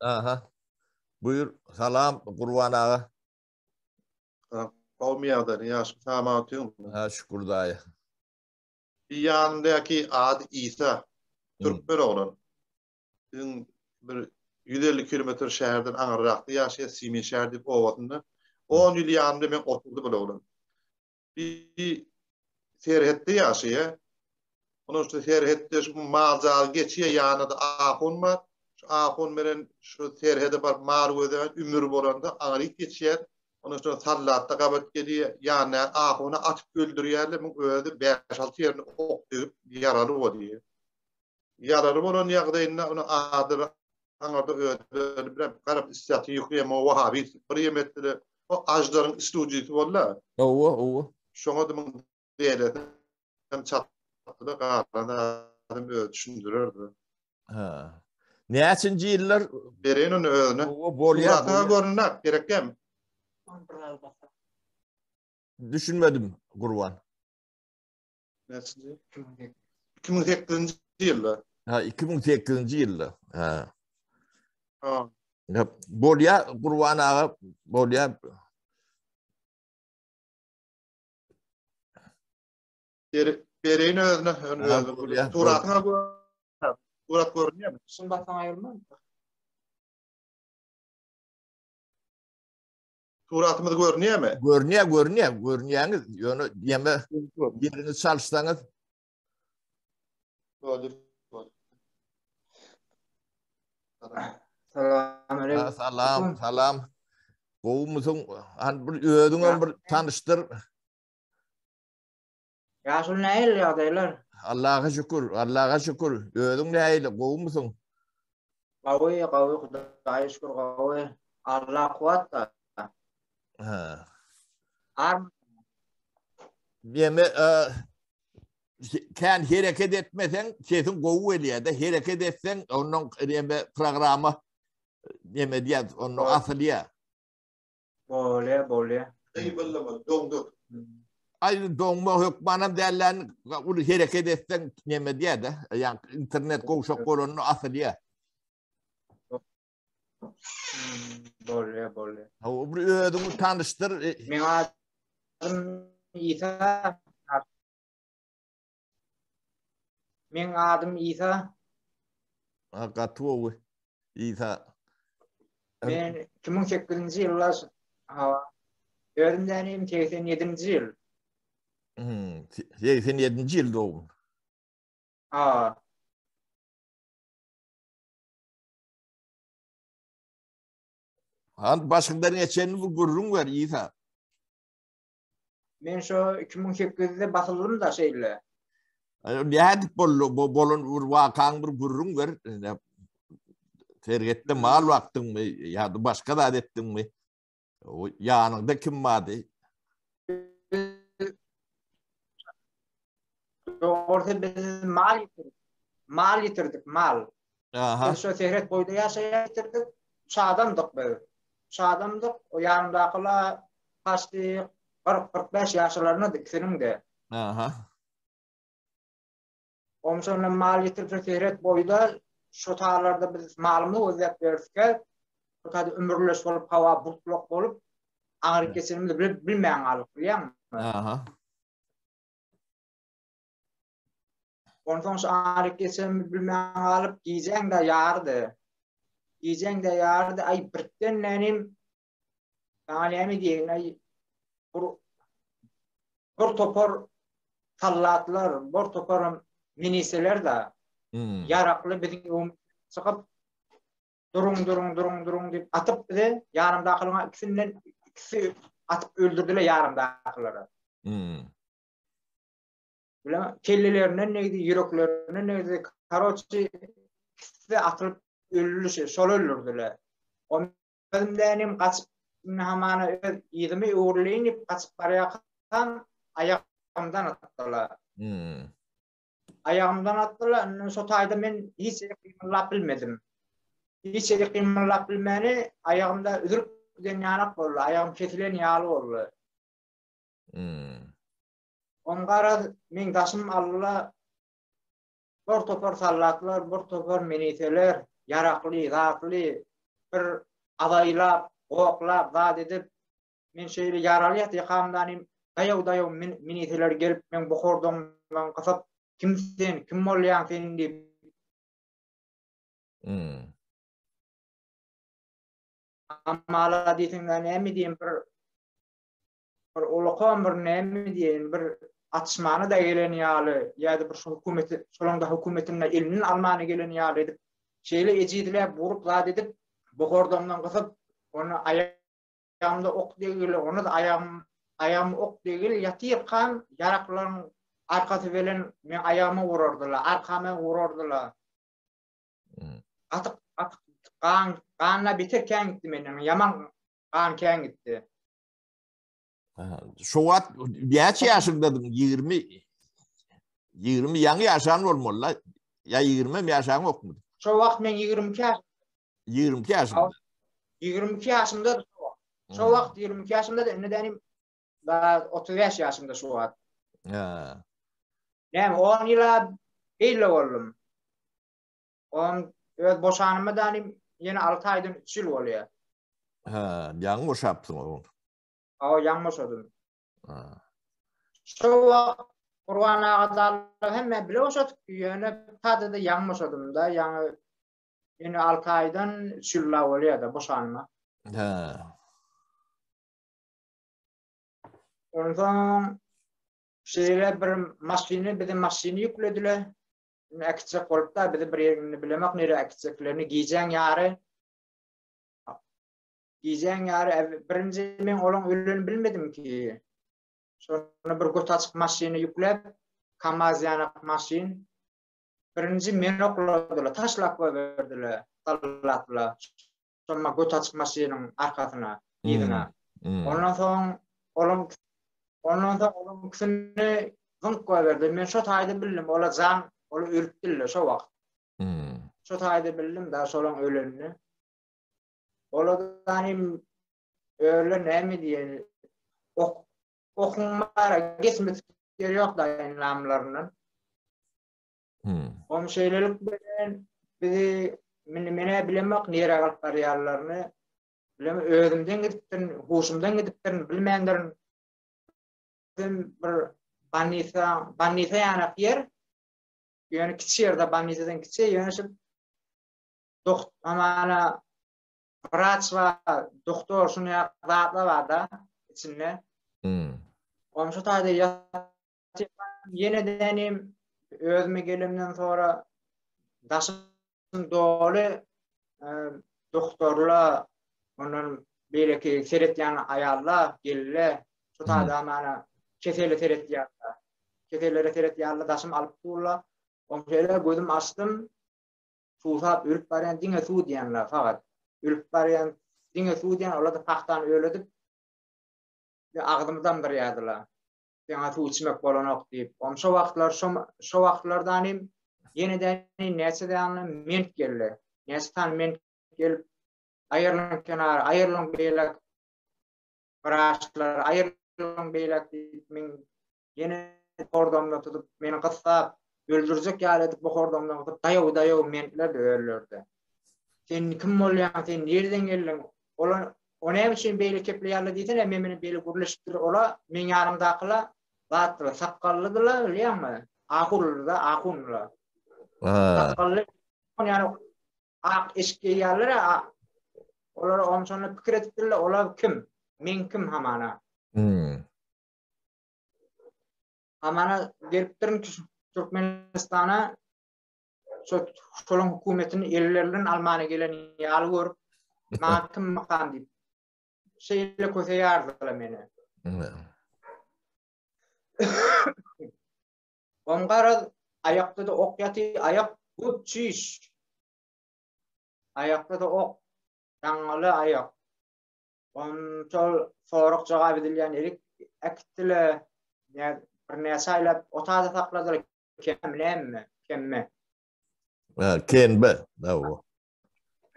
Aha. Buyur. Salam Gurban aga. Gowmy ýagdaýyň ýagşymy salam otyňmy? Ha şükür daýy. Bir ýanyndaky ady Isa. Türkmen oglan. Biziň bir 150 kilometr şäherden aňyrrakda ýaşaýar, Simin şäher diýip obasynda. 10 ýyl ýanymda men oturdy bul oglan. Bir serhetde ýaşaýar. Onuň şu serhetde şu mal-jal geçýär, ýanynda ahun bar. Şu ahun bilen şu serhede baryp mal gözlän ümür bolanda aňryk geçýär. Onuň şu sallatda gabat gelýär, ýanynda ahuny atyp öldürýärler, muň özi bäş-alty ýerine ok degip ýaraly bolýar. Ýaraly bolan ýagdaýynda ony adyr aňyrda özleri bilen garap isýaty ýükleýär, muňa wahabist bir ýem etdiler. O aždaryň istujysy boldy. Hawa, hawa. Şoňa-da muň beýlesi hem çatdy-da, galan adam özi düşündirerdi. Ha. Näçinji ýyllar? Bereýin ony özüne. Hawa, bolýar. Suratyna görünmek gerekmi? Düşünmedim, Gurban. Näçinji? 2008-nji ýylda. Ha, 2008-nji ýylda. Ha. Ha. Bolýar, Gurban aga, bolýar. Bereýin özüne, özüne. Suratyna gör. Surat görünýärmi? Şunu basaň aýyrma. Suratymyz görünýärmi? Görünýär, görünýär, görünýäňiz. Ýöne ýeme ýeriňizi çalyşsaňyz. Boldy. Boldy. Salam aleyküm. Salam, salam. Gowumysyň? Han bir özüňem bir tanyşdyr. Ýaşuly nähili ýagdaýlar? Allaha şükür, Allaha şükür. Özüň nähili, gowumysyň? Gowy, gowy, Hudaýa şükür gowy. Allah kuwwat da. Ha. Arm. Ýeme, kän hereket etmeseň, sesiň gowy gelýär-de, hereket etseň, ondan ýeme programma ýeme diýär, ondan asylýar. Bolýa, bolýa. Gyýbyllama, doňdur. Aý, doňma hökmanam dälän, uly hereket etseň neme diýär-de, ýa internet gowşak bolanda asylýar. Bolýa, bolýa. Hawa, bir özüňi tanyşdyr. Meň adym Isa. Meň adym Isa. Ha, gaty gowy. Isa. Men 2008-nji ýylda hawa. Özüm dänim 87-nji ýyl. Hmm, 87-nji ýyl dogum. Ha. Han başyňdan geçenini bir gürrüň ber Isa. Men şo 2008-de basyldym da şeýle. Nädip boldy bu bolan bir wakaň bir gürrüň ber. Sergetde mal bakdyňmy ýa-da başga zat etdiňmi? Ýanyňda kim bardy? Dogrusy biz mal ýitirdik. Mal ýitirdik, mal. Aha. Biz şo serhet boýda ýaşaýan ýitirdik. Üç adamdyk biz. Üç adamdyk. O ýanymdakylar kaçdy 40-45 ýaşlarynda ikisiniň-de. Aha. Onsoňam mal ýitirip şo serhet boýda şo tarlarda biz malymyzy gözläp ýörüskä, şo taýda ümürleş bolup, hawa burtlak bolup, aňryk geçenimizi bilmän galdyk, bilýäňmi? Aha. Onsoň şu aryk geçenimi bilmän galyp, gijäň-de ýarydy. Gijäň-de ýarydy, aý birden nänim, saňa näme diýeýin, aý bir bir topar sallatlar, bir toparam miniseler-de, hmm. ýarakly biziň öňümizden çykyp, duruň, duruň, duruň, duruň diýip atyp bize, ýanymdakylaryň ikisinden ikisi atyp öldürdiler ýanymdakylara. Hmm. Bilen kellelerinden degdi, ýüreklerinden degdi. Karoçi ikisi atylyp öldü, şol öldürdüler. O özüm dänim gaçyp indi hamana öz yzymy öwrüleýin diýip gaçyp barýarkam aýagymdan atdylar. Hmm. Aýagymdan atdylar. Indi şo taýda men hiç ýere gymyldap bilmedim. Hiç ýere gymyldap bilmäni aýagymda üzülip giden ýanak boldy. Aýagym kesilen ýaly boldy. Hmm. On garaz, meň daşym aldylar, bir topar sallatlar, bir topar meniseler, ýarakly, zatly. bir azaýlap, goklap, zat edip, men şeýle ýaraly ýatyrkamdan hem daýaw-daýaw miniseler gelip, meň bokurdagymy gysyp, kim sen, kim bolýaň sen diýip. Hmm. Hamala diýseň näme diýeyim bir bir ulakam bir näme diýeýin bir açmana-da gelen ýaly ýa-da bir şu hökümeti şolaň da hökümetinde elinden almana gelen ýaly edip şeýle ejizläp urup zat edip bohordamdan gysyp ony aýagymda ok degili ony da aýagym aýagym ok degil ýatyrkam ýaraklaryň arkasy bilen men aýagyma urardylar arkama urardylar hmm. gaty gaty gan ganla beter kän gitdi menden ýaman gan kän gitdi Şo wagt näçe ýaşyňdadyň? 20 20 ýaňy ýaşan bolmaly. Ýa 20 hem ýaşaň ýokmy? Şo wagt men 22 ýaş. 22 ýaşymda. 22 ýaşymda şo wagt. Şo wagt 22 ýaşymda indi dänim da 35 ýaşymda şo wagt. Ha. Näme 10 ýyla beýle boldum. On öz boşanyma dänim ýene 6 aýdan 3 ýyl bolýar. Ha, ýaňy boşapsyň o. Hawa, ýaňy boşadym. Ha. Şo wagt Gurban aga daly hemme bile boşadyk, ýöne tada-da ýaňy boşadym-da, ýaňy ýene 6 aýdan 3 ýyl bolýar-da boşanyma. Ha. Onsoň şeýle bir maşyny, bizi maşyny ýüklediler. Indi äkitjek bolup-da, bizi bir ýerini bilemok, nirä äkitjeklerini, gijäň ýary Gijäň ýary birinji men olaň ölenini bilmedim ki. Şonda bir göt açyk maşyny ýükläp, KAMAZ ýanak maşyn. Birinji meni okladylar, taşlap goýberdiler, sallaplar. Şonda göt açyk maşynyň arkasyna, yzyna. Hmm. Ondan soň olaň ondan soň olaň ikisini zyňk goýberdi. Men şo taýda bildim, ola jan, ola ölüpdirler şo wagt. Hmm. Şo taýda bildim da şolaň ölenini. Olardan hem öyle näme diýen ok okuň bara geçmedik ýeri ýok daýanlamlaryndan. Hmm. Oň şeýlelik bilen bizi meni menä bilemok nirä alyp barýarlaryny bilem özümden gidipdirin, huşumdan gidipdirin, bilmändirin. Bizim bir banisa, banisa ýanak ýer. Ýöne kiçi ýerde banisadan kiçi, ýöne şu Doht amana wraç bar, doktor şuny ýaly zatlar bar da içinde. Hmm. Onuň şu taýda ýatyp ýene denim özüme gelemden sonra daşym doly e, doktorlar, ondan beýleki seretýän aýallar geldiler. Şu taýda amana keseli seretýärler. Kesellere seretýärler, daşym alyp durlar. Onuň şeýle gözüm açdym. Suwsap ölüp barýan diňe suw diýenler fakat. Ölüp barýan diňe suw diýen olar-da pahtany öledip agzymy damdyrýardylar. Saňa suw içmek bolanok diýip. Oň şo wagtlar şo şo wagtlardan hem ýene-de näçe däne ment geldi. Näçe sany ment gelip aýrylyň kenara, aýrylyň beýlek wraçlar, aýrylyň beýlek diýip men Ýene hordamdan tutup, meni gyssap, öldürjek ýaly edip bu hordamdan gysyp, daýaw-daýaw mentler-de öldürdi. Sen kim bolýaň, sen nireden geldiň? Olar, o näme üçin beýle kepleýärler diýsene, men bilen beýle gürleşipdir, ola meň ýanymdakylar zatdylar, sakgallydylar, bilýäňmi? Ahunlylar, ahunlylar. Sakgally, ýani ak eşik geýýärler, olar onuň şonda pikir edipdirler, olar kim? Men kim hamana? Hmm. Hamana gelipdirin Türkmenistana şo şolaň hökümetini ellerinden almana gelen ýaly görüp, maňa kim makam diýip şeýle köseýärdiler meni. Oň garaz aýakda-da ok ýaty, aýak köp çiş. Aýakda-da ok, daňňaly aýak. Onçol sorag jogap edilýän erik äkitdile bir näçe aýlap otada sakladylar kem näme kemme. Ha, KNB, da o.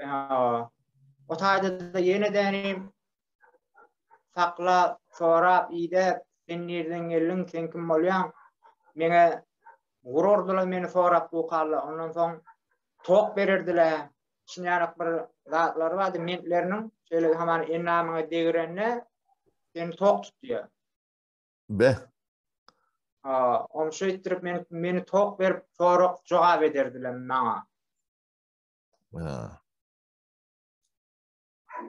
Ha. O taýda da ýene dänim sakla, sorap, idäp, sen nirden geldiň, sen kim bolýaň? Meňe gurardylar meni sorap bu kalla. Ondan soň tok bererdiler. Şunýarak bir zatlary bardy mentleriniň, şeýle hamana endamyňa degirende seni tok tutýar. Be. Ha, ony şeýtdirip meni meni tok berip sorak jogap ederdiler maňa. Ha.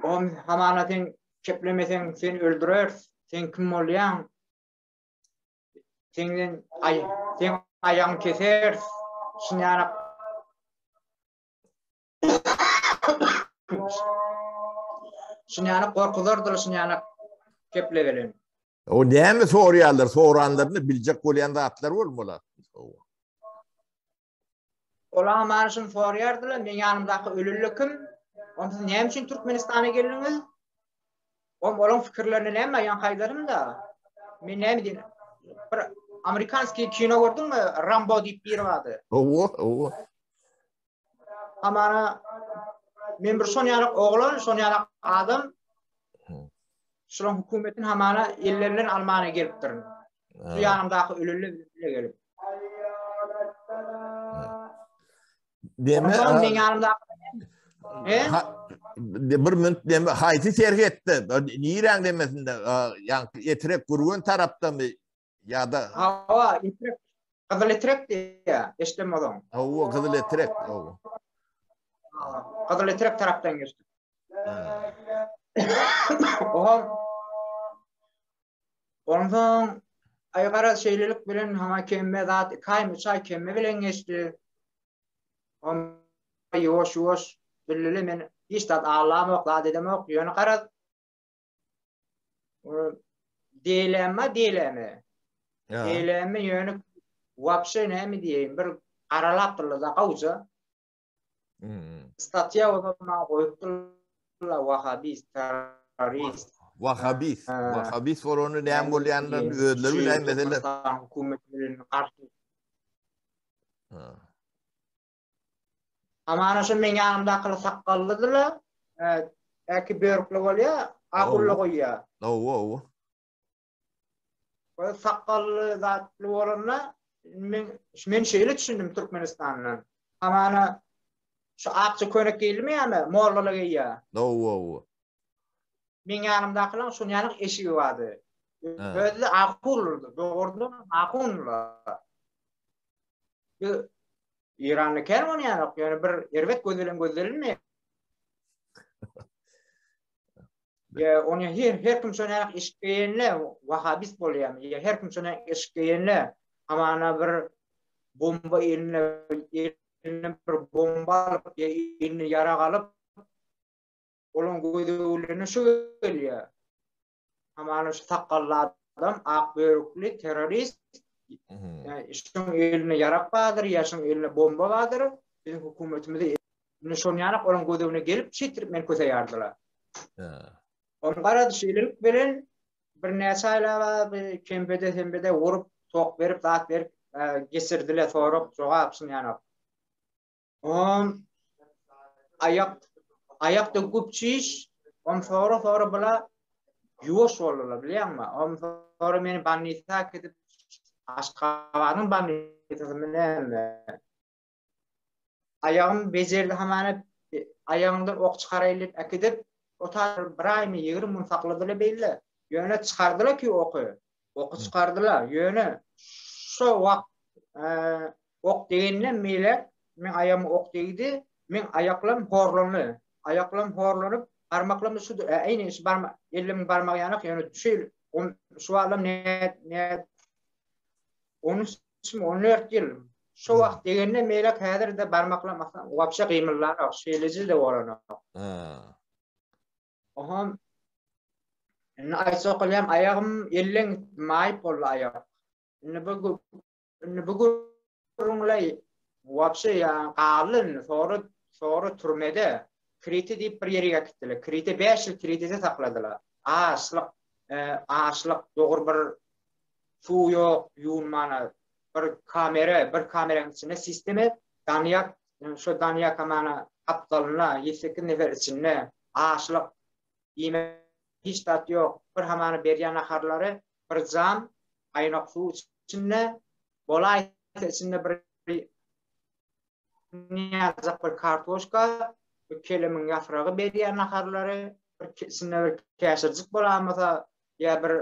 On hamana sen keplemeseň seni öldüreris. Sen kim bolýaň? Senden ay sen aýagyňy keseris. Şunýarak Şunýanak gorkuzardylar şunýanak keple bilen. O näme soraýarlar, soranlaryny biljek bolýan zatlar bolmaly. Olar maňa şuny soraýardylar, meň ýanymdaky ölüli kim? Onda siz näme üçin Türkmenistana geldiňiz? Om olaň pikirlerini näme ýaňky aýdarym-da. Men näme diýen? Bir amerikanskiý kino gördüňmi? Rambo diýip biri bardy. Owo, owo. Hamana men bir şon ýaly oglan, şon ýaly adam şolaň hökümetini hamana ellerinden almana gelipdirin. Şu ýanymdaky ölüli bile gelip. Deme, meň ýanymdaky He? Bir minut deme, haýsy serhetde, niräň demesinde, ýa Etrek Gürgen tarapdamy ýa-da Hawa, Etrek Gyzyl Etrek diýýär, eşiden bolsaň. Hawa, Gyzyl Etrek, hawa. Gyzyl Etrek tarapdan geçdik. Oha. Onsoň aý garaz şeýlelik bilen haňa kemme zat iki aýmy üç aý kemme bilen geçdi. On ýuwaş ýuwaş bildili men hiç zat aglamok zat edemok ýöne garaz Diýleme diýleme. Diýleme ýöne wapşe näme diýeýin bir garalapdyrlar-da gowja. Statýa bolsa maňa goýupdyrlar wahabist, terrorist. Wahabist, wahabist bolany näme bolýanyny özleri biläýmeseler. Hökümet bilen garşy. Hamana şu meň ýanymdakylar sakgallydylar. Äki börükli bolýar, ahulla goýýar. Hawa, hawa. O sakgally zatly bolanda men men şeýle düşündim Türkmenistandan. Hamana şu akja köýnek geýilmeýärmi? Mollalar geýýär. Hawa, hawa. Meň ýanymdakylaryň şuny ýaly eşigi bardy. Özi ahunlydy, dogrudan ahunlylar. Biz Eýranda kän bolýanok, ýöne bir erbet göz bilen gözlenilmeýär. Ýa ony her her kim şony eşik geýende wahabist bolýarmy? Ýa her kim şony eşik geýende hamana bir bomba eline eline bir bomba alyp ýa eline ýarag alyp olaň gözegçiligine şu gelýär. Hamana şu sakgally adam ak börükli terrorist şuň eline ýarag bardyr ýa şuň eline bomba bardyr biziň hökümetimizi indi şon ýanak olaň gözegine gelip şeýtirip meni köseýärdiler. Onuň garady şeýlelik bilen birnäçe aýlap kembede sembede urup tok berip zat berip geçirdiler sorag jogap şun ýanak. Om aýak aýakda güp çiş, om sonra sonra bula ýuwaş boldular bilýäňmi? Om sonra meni bolnisa äkidip Aşgabadyň bolnisasyny näme? Aýagym bejerdi hamana aýagyňdan ok çykaraýyn diýip äkidip, o taýda bir aýmy 20 gün sakladylar beýle. Ýöne çykardylar ki oky. Oky çykardylar. Ýöne şo wagt Ok degenden beýläk meň aýagyma ok degdi, meň aýaklarym horlandy. Aýaklarym horlanyp, barmaklarym şu eýni şu barmak, ellimiň barmagy ýanak, ýöne şu on şu wagtlam ne ne 13 14 ýyl. Şu wagt degenden beýläk häzir-de barmaklarym asla wapşe gymyldanok, şeýleje-de bolanok. Ha. Oho. Indi aýtsa okalýam, aýagym elleň maýyp boldy aýak. Indi bu Indi bu gürrüňleý wapşe ýa galdy indi soňra soňra türmede Krite diýip bir ýere äkitdiler. Krite 5 ýyl Kritede sakladylar. Açlyk, e, açlyk, dogry bir suw ýok, ýuwunmana bir kamera, bir kameranyň içinde sisteme danýak, şo danýak hamana gapdalynda 7-8 nefer içinde açlyk, iýme hiç zat ýok. Bir hamana berýän naharlary bir jam gaýnak suw içinde bolaýsa içinde bir ýazjak bir kartoşka. Bu kelemiň ýapragy berýän naharlary, bir içinde bir käşirjik bolamasa ýa bir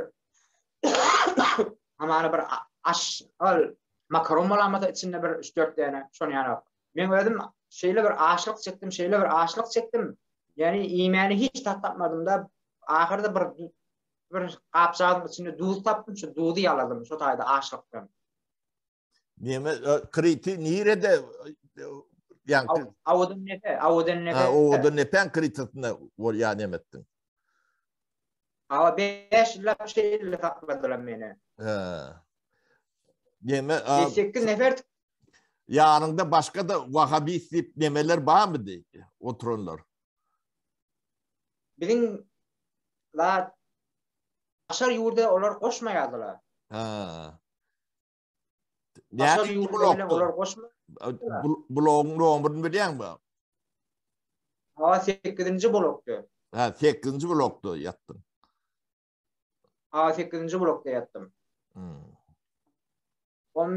hamana bir aş ol makaron bolamasa içinde bir 3-4 däne şony ýanak. Men özüm şeýle bir açlyk çekdim, şeýle bir açlyk çekdim. Ýani iýmäni hiç tat tapmadym-da. Ahyrda bir bir gapjagazyň içinde duz tapdym, şu duzy ýaladym şo taýda açlykdan. Neme kriti nirede ýaňky Awadan nepe, awadan nepe. Ha, owadan nepäň kritisinde bolýar neme etdiň? Awa 5 ýyllap şeýle sakladylar meni. He. Neme 8 nefer Ýanyňda başga-da wahabist diýip nemeler barmydy oturanlar? Biziň zat daşary ýurda olar goşmaýardylar. Ha. Daşary ýurda bilen olar goşmaýardylar. Blogyň nomerini bilýäňmi? Ha, 8-nji blokda. Ha, 8-nji blokda ýatdyň. Ha, 8-nji blokda ýatdym. Hmm. On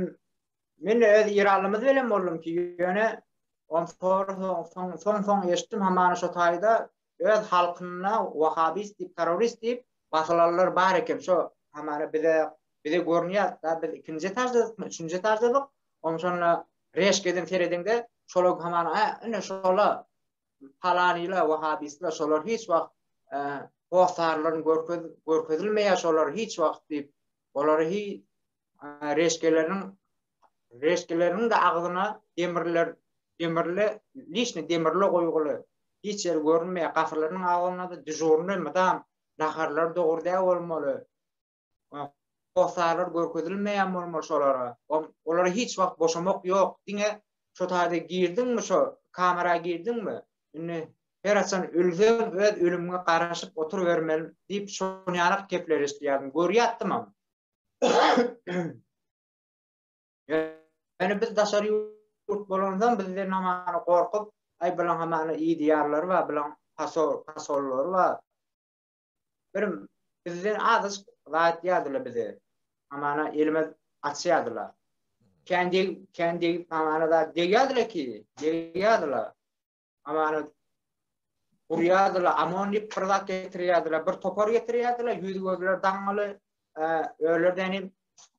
men öz İranlymyz bilen boldum ki, ýöne on soň soň soň soň eşitdim hamana şo taýda öz halkyna wahabist diýip, terrorist diýip basylanlar bar eken. Şo hamana bize bize görünýär da biz ikinji etaždadyk, üçünji etaždadyk. On şonda reşkeden seredeňde şolar hamana a ine şola palanyla wahabistler şolar hiç wagt e, hossarlaryny görkez görkezilmeýär şolar hiç wagt diýip olary hi reşkeleriniň reşkeleriniň-de agzyna demirler demirli lişni demirli goýguly hiç ýeri görünmeýär gapylarynyň agzynda-da dyžurny mydam naharlar dogry däl bolmaly hossarlar görkezilmeýän bolmaly şolara olara hiç wagt boşamak ýok diňe şo taýda girdiňmi şo kamera girdiňmi indi her haçan ölseň öz ölümiňe garaşyp oturybermeli diýip şonýarak gepler eşidýärdim görýärdim-am. Ýöne biz daşary ýurt bolansoň bizden hamana gorkup, aý bulaň hamana ýerleri bar, bulaň pasol, pasollary bar. Bir bizden azajyk zat ýadylar bize. Hamana elimiz açýardylar. Kän deg, kän degip hamana zat degýärdiler ki, degýärdiler. Hamana urýardylar, amon diýip bir zat getirýärdiler, bir topar getirýärdiler, ýüz gözleri daňňaly, öýlerden hem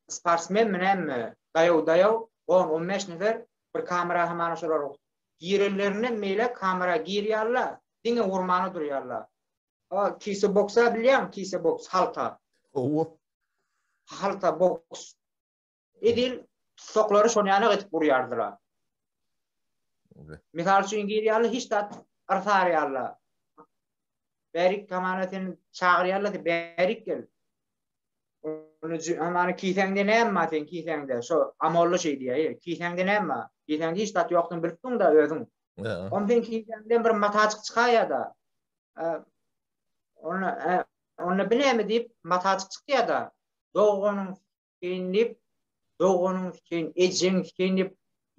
sportsmenmi näme, daýaw daýaw, 10-15 nefer bir kamera hamana şolar girenlerinden meýle kamera girýärler, diňe urmana durýarlar. A kise boksa bilýäň, kise boks halta. Owo. Halta boks. Edil tutsaklary şony ýanak edip urýardylar. Mysal üçin girýärler hiç zat yrsarýarlar. Bärik hamana seni çagyrýarlar, bärik gel. Ony hamana kisäňde näme bar sen kisäňde? Şo amolly şey diýýär. Kisäňde näme bar? Kisäňde hiç zat ýokdugyny bilip duň-da özüň. Onda sen kisäňden bir matajyk çykaýar-da. Onda onda bu näme diýip matajyk çykýar-da. Doganyň Sikeýin diýip, doganyň sikeýin, ejeň sikeýin diýip,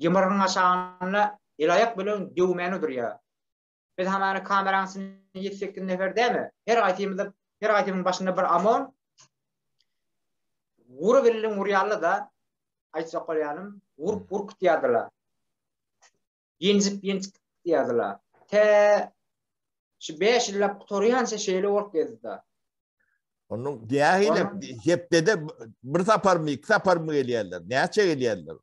ýumrugyň aşagynda el-aýak bilen döwmäne durýar. Biz hamana kameranyň içinde ýedi-sekiz nefer dämi? Her gaýsymyzda, her gaýsymyzyň başynda bir OMON gury bilin urýarlar-da, aýtjak bolýanym, urup urkutýardylar. Ýenjip-ýenjip gitýärdiler. Tä şu 5 ýyllap gutarýança şeýle bolup gezdi. Onuň nähili hepdede bir saparmy, iki saparmy gelýärler? Näçe gelýärler?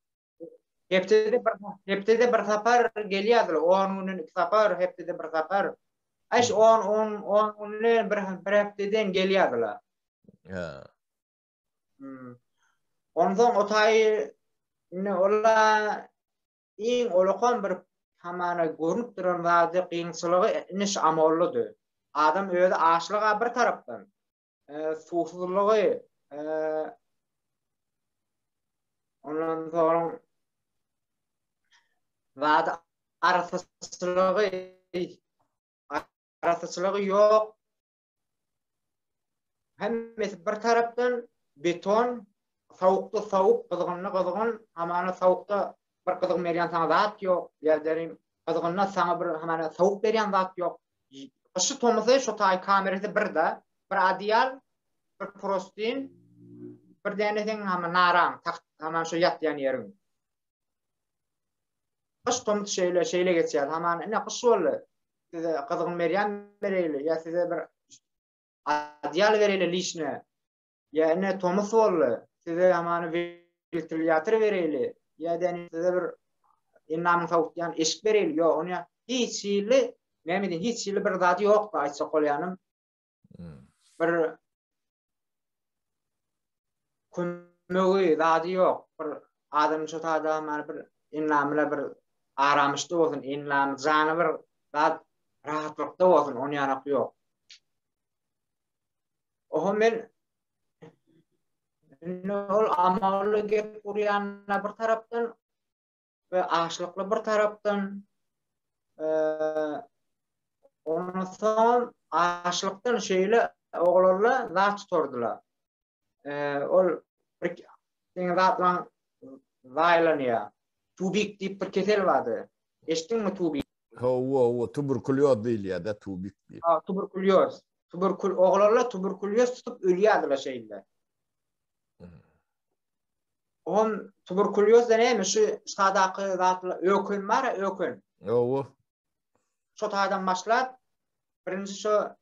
Hepdede bir hepdede bir sapar gelýärdiler. 10 günden iki sapar, hepdede bir sapar. Aý şu 10 10 10 günden bir bir hepdeden gelýärdiler. Ha. Hmm. Onsoň o taýy indi ola Iň ulakan bir hamana görnüp duran zady kynçylygy ine şu amollydy. Adam özi açlyga bir tarapdan, suwsuzlygy, ondan soň zady arassaçylygy, arassaçylygy ýok. Hemmesi bir tarapdan beton, sowukda sowuk, gyzgynda gyzgyn, hamana sowukda bir gyzgyn berýän saňa zat ýok, ýa derim gyzgynda saňa bir hamana sowuk berýän zat ýok. Gyşy tomusy şo taý kamerasy bir-de, bir adyýal, bir prostin, bir däne seň hama naraň, tagt, hamana şo ýatýan ýeriň. Gyş tomus şeýle, şeýle geçýär. Hamana ine gyş boldy. size gyzgyn berýän bereýli, ýa size bir adyýal bereýli lişne. Ýa ine tomus boldy, size hamany wentilýator bereýli, ýa däni size bir endamyň sowutýan eşik bereýli. Ýok, ony hiç hili, näme diýin, hiç hili bir zady ýokdy aýtjak bolýanym. Hmm. Bir kömegi zady ýok. Bir adam şu tada hamany bir endamyna bir aramyşda bolsun, endamy jany bir zat rahatlykda bolsun, ony ýanak ýok. Oho men indi ol amally gep urýanyna bir tarapdan we açlykly bir tarapdan ondan soň açlykdan şeýle oglanlar zat tutardylar. Ol bir seň zatlaň zaýalanýar. Tubik diýip bir kesel bardy. Eşitdiňmi tubik? Hawa, hawa, tuberkulýoz diýilýär-de, tubik diýip. Ha, tuberkulýoz. Tuberkul oglanlar tuberkulýoz tutup ölýärdiler şeýle. Oňam tuberkulýoz da näme şu ştadaky zatlar öken bar öken. Hawa. Şo taýdan başlap birinji şo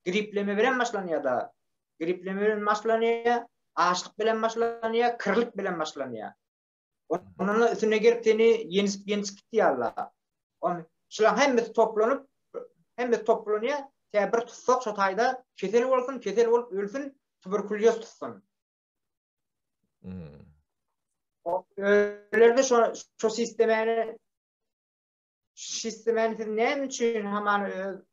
gripleme bilen başlanýar da. Gripleme bilen başlanýar, açlyk bilen başlanýar, kirlik bilen başlanýar. Ondan üstüne gelip seni ýenisip ýenisip gitýärler. On şulaň hemmesi toplanyp, hemmesi toplanýar, tä bir tutsak şo taýda kesel bolsun, kesel bolup ölsün, tuberkulýoz tutsun. Hmm. Ölerde şo şo sistemäni sistemäni siz näme üçin haman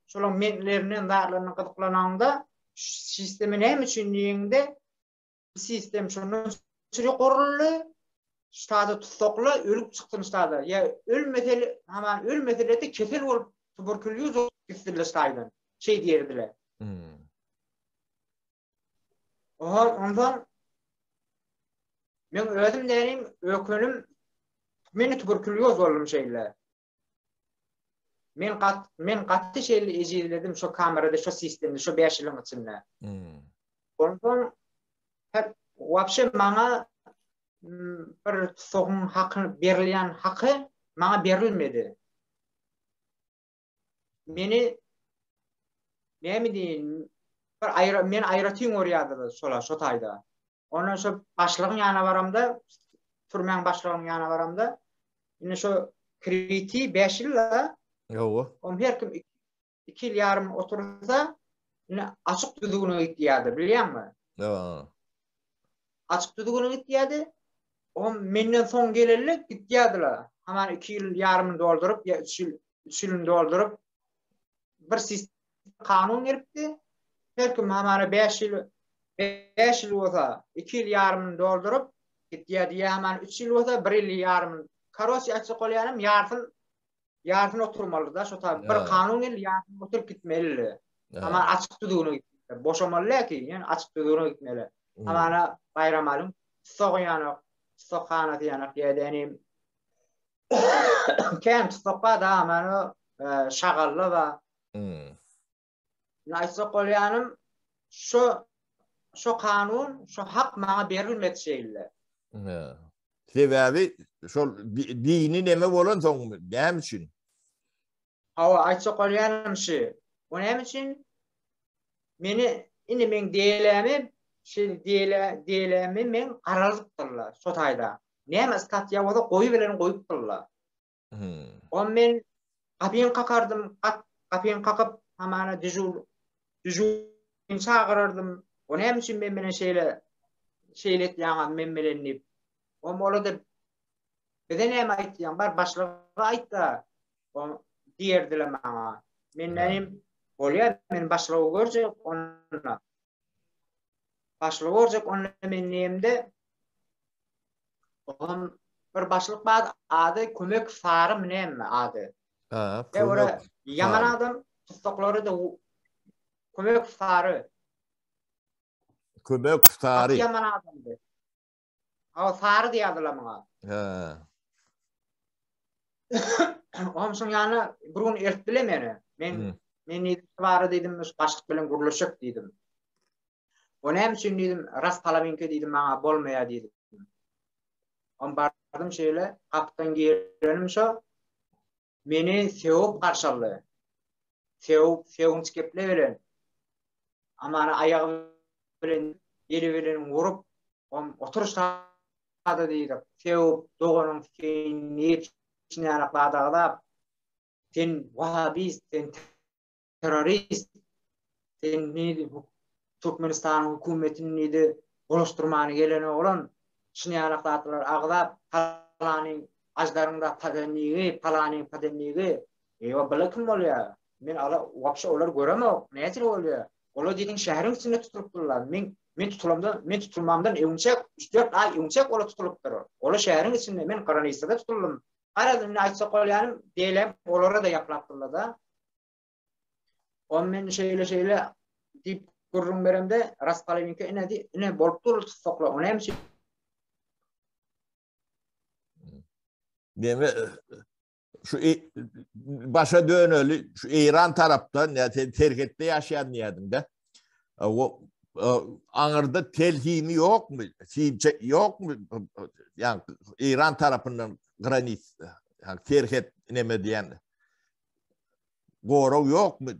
şolaň menlerinden zatlaryndan gyzyklanaňda sistemi näme üçin diýeňde sistem şondan çüri guruldy. Ştada tutsakla ölüp çyksyn ştada. Ýa ölmeseli, haman ölmeseli-de kesel bolup tuberkulýoz gitsinler ştaýdan. Şeý diýerdiler. Hmm. Oha, ondan men özüm dänim, ökenim men tuberkulýoz boldum şeýle. Men gat men gaty şeýle ejizledim şo kamerada, şo sistemde, şo 5 ýylyň içinde. Hmm. Ondan hep wapşe maňa bir soň haky berilýän haky maňa berilmedi. Meni näme diýin, bir aýra men aýratyn görýärdiler şolar şo taýda. Ondan şo başlygyň ýanyna baramda, türmäň başlygynyň ýanyna baramda, indi şo kriti 5 ýyl da. Ýowa. On her kim 2 ýyl ýarym otursa, indi açyk düzgüne gitýärdi, bilýäňmi? Ýa. Açyk düzgüne gitýärdi. O menden soň geleli gitýärdiler. Haman 2 ýyl ýarymyny dolduryp, ýa 3 ýyl, 3 ýylyny dolduryp bir sistem kanun gelipdi. Her kim hamana 5 ýyl 5 ýyl bolsa 2 ýyl ýarymyny dolduryp gitýärdi. Ýa hamana 3 ýyl bolsa 1 ýyl ýarymyny. Karoçi aýtjak bolýanym ýarsyny ýarsyny oturmaly-da şo ta bir kanun geldi ýarsyny oturyp gitmelidi. Hamana açyk düzgüne gitmeli. Boşamaly däl ki, ýöne açyk düzgüne gitmeli. Hamana Baýramalyň tutsagy ýanak, tussaghanasy ýanak ýa dänim kän tutsak bar da hamana şagalla bar. Hmm. Aýtjak bolýanym şo şo kanun, şo hak maňa berilmedi şeýle. Sebäbi şol dini neme bolan soň näme üçin? Hawa, aýtjak bolýanym şu. O näme üçin? Meni indi meň delämi, şeýle dele, delämi men garalypdyrlar şo taýda. Näme statýa bolsa goýy bilen goýupdyrlar. Hmm. O men gapyny kakardym, gat gapyny kakyp, hamana dyžur dyžur çagyrardym. O näme üçin men bilen şeýle şeýle etýäňiz men bilen diýip. O ola-da bize näme aýtýaň, bar başlyga aýt-da. O diýerdiler maňa. Men näme bolýar, men başlygy görjek onda. Başlygy görjek onda men diýemde Oňam bir başlyk bar, ady Kömek Sary näme ady. Ha, Kömek. Ýaman adam tutsaklary da Kömek Sary. Kömek Sary. Ýaman adamdy. Ha, Sary diýýärdiler muňa. Ha. Oňam şoň ýanyna bir gün eltip bile meni. Men hmm. men diýdim, bara diýdim, başlyk bilen gürleşek diýdim. O näme üçin diýdim, ras palaminka diýdim maňa bolmaýar diýdim. On bardym şeýle, gapydan girenim şo, meni sögüp garşaldy. Sögüp, sögünç geple bilen, amana aýagy bilen, eli bilen urup, om otur şada diýdik. Sögüp, doganyň sikeýin diýip, şinärak zat agzap, sen wahabist, sen terrorist, sen nidi Türkmenistanyň hökümetini nidi bulaşdyrmany gelen oglan, şinärak zatlar agzap, palanyň ajdaryň da padenligi, palanyň padenligi, Eýwa bula kim bolýa? Men ala wapşe olary göremok. Näçe bolýa? Olar diýdiň şäheriň içinde tutulypdyrlar. Men men tutulamda, men tutulmamdan öňçäk 3-4 aý öňçäk olar tutulypdyr. Olar şäheriň içinde, men granisada tutuldym. Garaz indi aýtjak bolýanym, diýelem olara-da ýaplapdyrlar-da. On men şeýle şeýle diýip gürrüň beremde, Raspolowiňka ine diý, ine bolup dur tutsaklar. O näme üçin? Neme şu e, başa döneli şu Eýran tarapda ne sen serhetde ýaşaýan diýýärdiň-de. O aňyrda tel himi ýokmy? Simçe ýokmy? Ýa Eýran tarapyndan granis, ýa serhet neme diýen. Gorag ýokmy?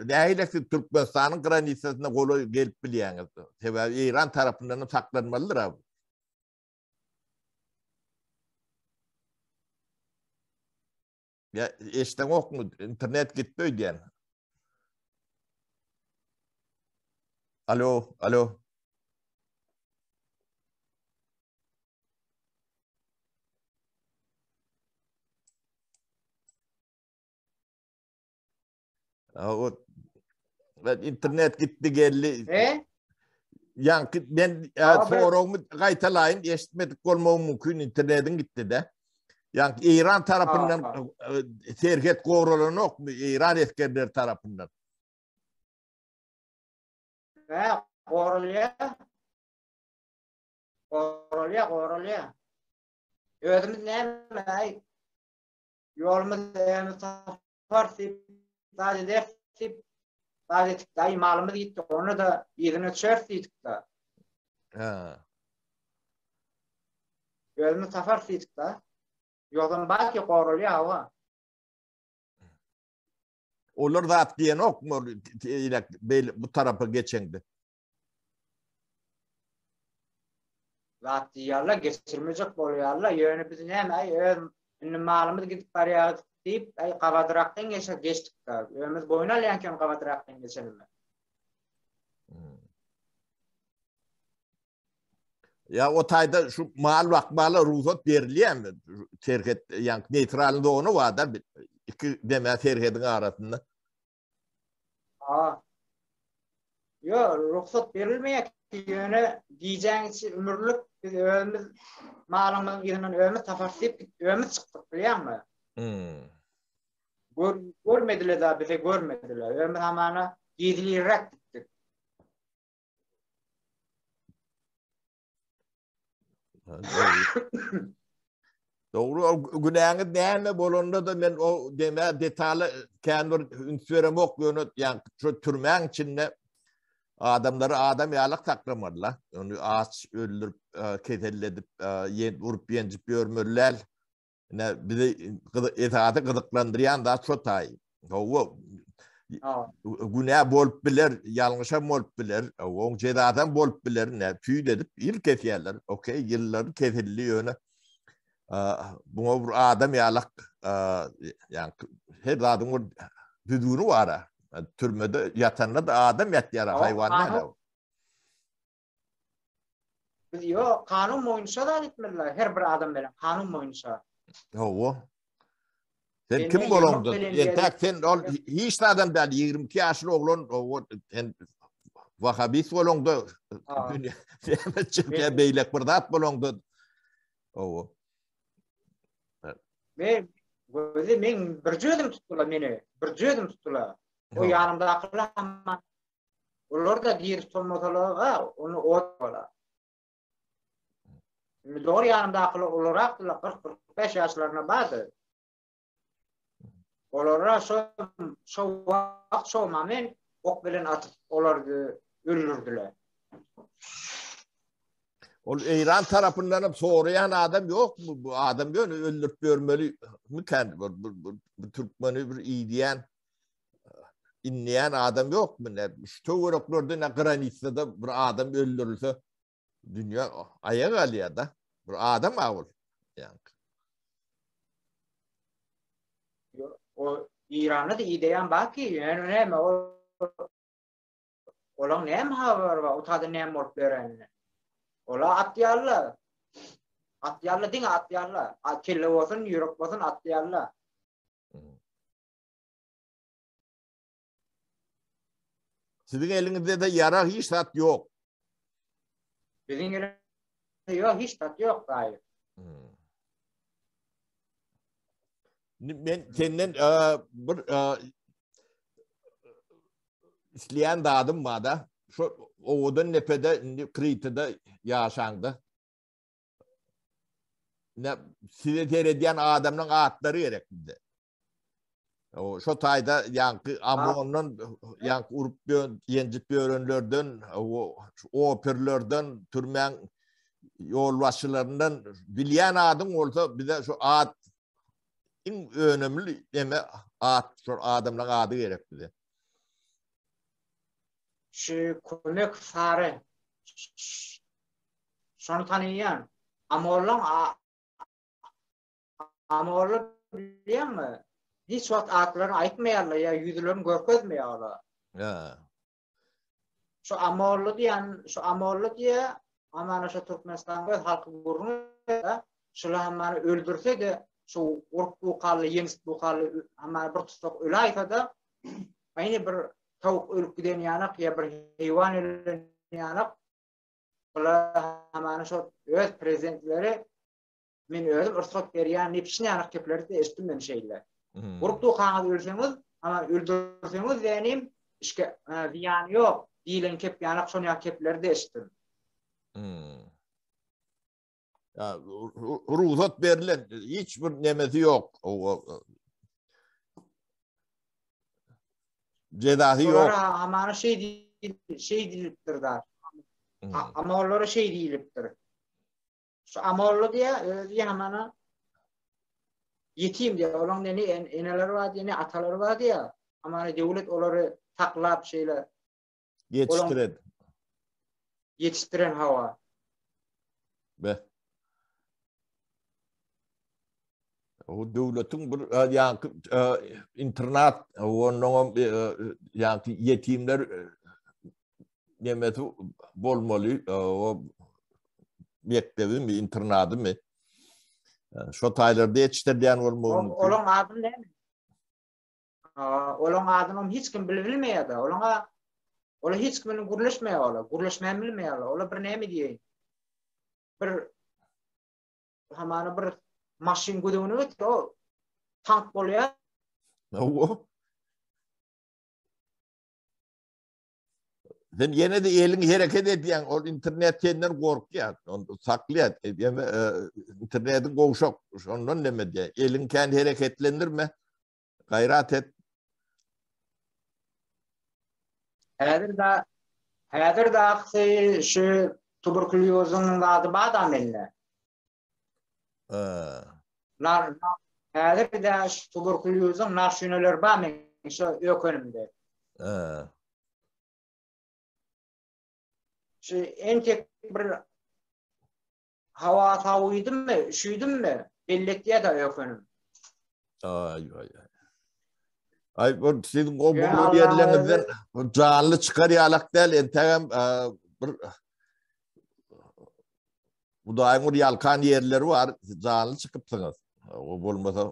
Nähili siz Türkmenistanyň granisasyna golaý gelip bilýäňiz? Sebäbi Eýran tarapyndan saklanmalydyr. Ya eşdeňokmy? Internet gitdi öýdýän. Alo, alo. O ben internet gitti geldi. E? Yankı ben sorumu gaýtalaýyn eşitmedik bolmagy mümkin internetiň gitdi de. Yankı İran tarapyndan e, serhet goralanokmy İran esgerleri tarapyndan? He, goralýar. Goralýar, goralýar. Özümiz näme? Ýolumyz özümiz tapar diýip, zat ederis diýip, zat etdik daýy malymyz gitdi, onda da yzyna düşeris diýdik-de. Hä. Özümiz taparys diýdik-de. Ýogsam belki goralýar hawa. Olar zat diýenokmy beýle bu tarapa geçeňde? Zat diýýärler, geçirmejek bolýarlar. Ýöne biz näme, aý öz indi malymyz gidip barýar diýip, aý gabadyrakdan geçer geçdik. Özümiz boýun alýan eken gabadyrakdan geçenimi. Hmm. Ya o taýda şu mal bakmala rugsat berilýärmi? Serhet, ýa neýtral zona bar da iki deme serhediň arasynda. Ha. Ýo, rugsat berilmeýär ki, ýöne gijäň içi ümürlik biz özümiz malymyzyň yzyndan özümiz taparys diýip özümiz çykdyk bilýäňmi? Hmm. Gör, görmediler da bize görmediler. Özümiz hamana gizliräk gitdik. Dogry, o günäňiz näme bolanda da men o deme detala kän bir üns beremok, ýöne ýa şu türmäň içinde adamlary adam ýalyk saklamadylar. Ony aç öldürip, e, keselledip, e, ýen urup ýenjip ýörmeliler. Ine bizi esasy gyzyklandyrýan zat şo taý. Hawa. Günä bolup biler, ýalňyşam bolup biler, oň jezasam bolup biler, ne tüýt edip ýyl kesýärler. Okey, ýyllar kesildi ýöne buňa bir adam ýalak, ýa her zadyň bir düzgüni bar. Türmede ýatanda da adam ýatýar, haýwan däl. Biz ýok, kanun boýunça zat etmeliler, her bir adam bilen kanun boýunça. Hawa. Sen kim bolaňda? Entäk sen ol hiç zadam däl, 22 ýaşly oglan, sen wahabist bolaňda, dünýä çekýä beýlek bir zat bolaňda. Hawa. Men gözi men bir özüm tutdular meni. Bir özüm tutdular. O ýanymdakylar Olar da diri tutulmasalar, ony ot bolar. Indi dogry ýanymdakylar ulurakdylar, 40-45 ýaşlarynda bardy. Olara şo şo wagt şo moment ok bilen atyp olary öldürdüler. Ol Eýran tarapyndan hem soraýan adam ýokmy? Bu adam ýöne öldürip ýörmeli mikan? Bu, bu, bu, bu türkmeni bir iýdýän. inleýän adam ýokmy? Ne şu töwereklerde ne granitsada bir adam öldürilse dünýä aýaga galýar da. Bir adam awul. Ýa. O İranda da ideýan bar ki, ýöne näme o Olaň näme habary bar, o taýda näme bolup ýörenini. Ola atýarlar. Atýarlar, diňe atýarlar. A kelle bolsun, ýürek bolsun atýarlar. Siziň eliňizde-de ýarag hiç zat ýok. Biziň elimizde ýok, hiç zat ýok daýy. Hmm. Men senden bir isleýän zadym bar-da. Şu owadan nepede indi Kritide ýaşaňda. Ne size seredýän adamlaryň atlary gerek bize. O şo taýda ýaňky Amondan ýaňky urup ýenjip ýörenlerden, o operlerden, türmäň ýolbaşçylaryndan bilýän adyň bolsa bize şu at iň önemli eme at, şol adamlaryň ady gerek bize. Şu kömek sary şony tanaýan. Amollaň Amolla bilýäňmi? Hiç wagt atlaryny aýtmaýarlar ýa ýüzlerini görkezmeýärler. Ýa. Şu Amolla diýen, şu Amolla diýe, amana şu Türkmenistanyň öz halky gürrüň etse, şular hamana öldürse-de, şu urup bukally, ýeňsip bukally hamana bir tutsak öläýse-de, aýny bir towuk ölüp giden ýanak ýa bir heýwan ölen ýanak, bular hamana şu öz prezidentleri Men özüm rugsat berýän diýip şinärak gepleri-de eşitdim men şeýle. Hmm. Urup dukaňyz ölseňiz, ama öldürseňiz denim, işke zyýany ýok diýlen kep ýanak şon ýaly kepleri-de eşitdim. Hmm. Ya, rugsat berlen hiç bir nemesi ýok. Jezasy ýok. Olara hamana şeý şeý diýilipdir da. Hmm. Ama olara şeý diýilipdir. Şu Amorly diýä, özi ýamana ýetim diýä, olaň ne eneleri bar diýä, ne atalary bar diýä. Amana döwlet olary saklap şeýle ýetişdiren. Ýetişdiren hawa. Be. O döwletiň bir ýaňky internat, onnoňam ýaňky ýetimler nemesi bolmaly, o mekdebimi, internadymy? Şo taýlarda ýetişdirilýän bolmagy mümkin. Olaň adyny näme? Olaň adyny hiç kim bilmeýär-de. Olaň ola hiç kim bilen gürleşmeýär ola. Gürleşmäni bilmeýärler. Ola bir näme diýeýin? Bir hamana bir maşyn göz öňüne getir, o tank bolýar. Hawa. Sen ýene de eliň hereket edýäň, ol internet senden gorkýar, ony saklaýar. Ýene e, internetiň gowşak, şondan neme diýär. Eliň kän hereketlendirme. Gaýrat et. Häzir da häzir daksy şu tuberkulýozyň zady bar da mende. Nar häzir de şu tuberkulýozyň narşineleri bar men şu ökenimde. Şu entek bir Hawa sawydymmy, üşüdimmi, belletýä-de ökenim. Aý, aý, aý. Aý, bu siziň o bolan ýerleriňizden janly çykar ýalak däl, entegem bir Hudaýyň bir ýalkan ýerleri bar, janly çykypsyňyz. O bolmasa